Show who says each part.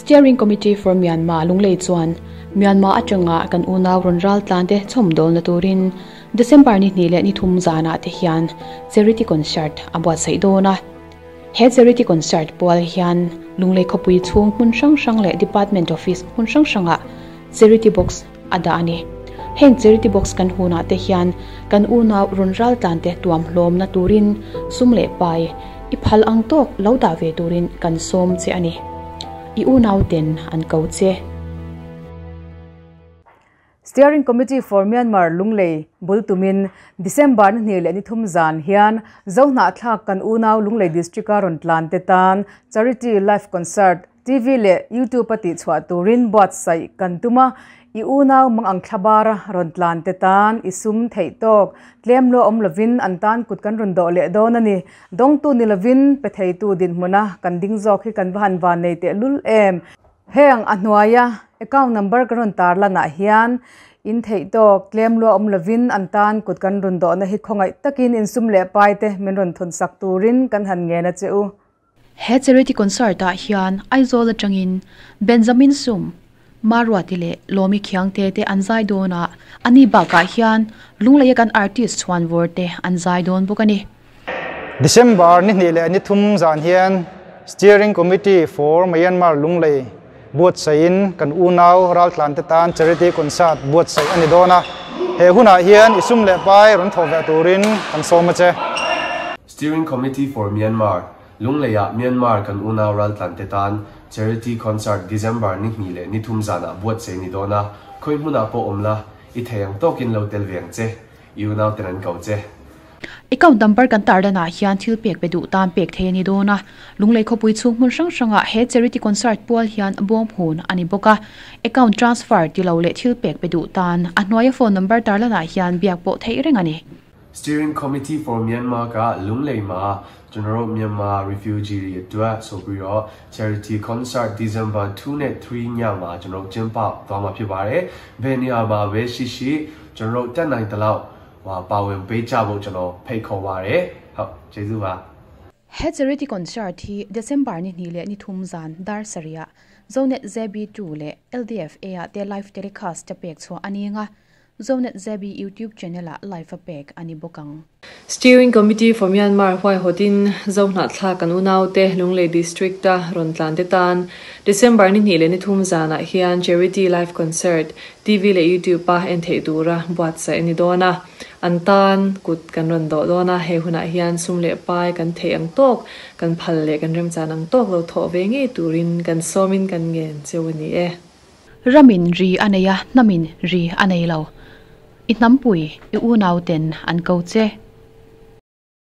Speaker 1: Steering Committee for Myanmar Lunglei chuan Myanmar atanga kan unau rawn ral tlan te chhawmdawlna turin December ni hnih leh ni thum zanah te hian Charity Concert a buatsaih dawn a. He Charity Concert pual hian Lunglei khawpui chhung hmun hrang hrang leh Department Office hmun hrang hrangah Charity Box a dah a ni. Heng Charity Box kan hunah te hian kan unau rawn ral tlan te tuam hlawmna turin sum leh pai i phal ang tawk lo dah ve turin kan sawm che a ni. I unau ten an ko che.
Speaker 2: Steering Committee for Myanmar Lunglei bul tumin December ni hnih leh ni thum zan hian Zohnahthlak kan unau Lunglei District-a rawn tlan te tan Charity Live Concert TV leh YouTube a tihchhuah turin buatsaih kan tum a, i unau mang ang thlabara rawn tlan te tan i sum theih tawk tlem luah awm lovin an tan kut kan rawn dawh leh dawn a ni. Dawngtu ni lovin pe theitu dinhmuna kan ding zawk hi kan va han van nei tehlul em. Heng a hnuaia account number ka rawn tarlanah hian in theih tawk tlem luah awm lovin an tan kut kan rawn dawhna hi khawngaih takin insum leh pai te min rawn thawn sak turin kan han ngen a che u.
Speaker 1: He charity concert ah hian Aizawl atangin Benjamin Sum, Maruati leh Lawmi Khiangte te an zai dawn a, ani bakah hian Lungleia kan artist chhuanvawr te an zai dawn bawk a ni.
Speaker 3: December ni hnih leh ni thum zan hian Steering Committee for Myanmar Lunglei buatsaihin kan unau raltlante tan charity concert buatsaih a ni dawn a, he hunah hian i sum leh pai rawn thawh ve turin kan sawm a che.
Speaker 4: Steering Committee for Myanmar, Lungleiah Myanmar kan unau raltlante tan Charity Concert December ni hnih leh ni thum zanah buatsaih ni dawn a, khawi hmunah pawh awm la, i thei ang tawkin lo tel ve ang che, i unau ten an ko che.
Speaker 1: Account number kan tarlanah hian thil pek pe duh tan pek thei a ni dawn a, Lunglei khawpui chhung hmun hrang hrangah he Charity Concert pual hian bawm hun a ni bawk a, account transfer ti lo leh thil pek pe duh tan a hnuaia phone number tarlanah hian biak pawh theih reng a ni.
Speaker 4: Steering Committee for Myanmar က Lunglei မှာကျွန်တော်တို့မြန်မာ refugee တွေအတွက်ဆိုပြီးတော့ charity concert December 2နဲ့3ညမှာကျွန်တော်ကျင်းပသွားမှာဖြစ်ပါတယ်။ဘယ်နေရာမှာပဲရှိရှိကျွန်တော်တို့တက်နိုင်တဲ့လောက်ဟိုပါဝင်ပေးကြဖို့ကျွန်တော်ဖိတ်ခေါ်ပါတယ်။ဟုတ်ကျေးဇူးပါ
Speaker 1: ။ He charity concert hi December ni hnih leh ni thum zan dar sarih ah Zonet ZB2 leh LDFA ah te live telecast a pek chhuah a ni ang a. Zonet ZB YouTube channel ah live a pek a ni bawk ang.
Speaker 5: Steering Committee for Myanmar huaihawtin Zohnahthlak kan unaute Lunglei District-a rawn tlan te tan December ni hnih leh ni thum zanah hian Charity Live Concert TV leh YouTube-a en theih tura buatsaih a ni dawn a. An tan kut kan rawn dawh dawn a, hei hunah hian sum leh pai kan theih ang tawk, kan phal leh kan remchan ang tawk lo thawh ve ngei turin kan sawmin kan ngen cheu a ni e.
Speaker 1: Ramin ri a nei a, hnamin ri a nei lo. I hnampui, i unauten an ko che.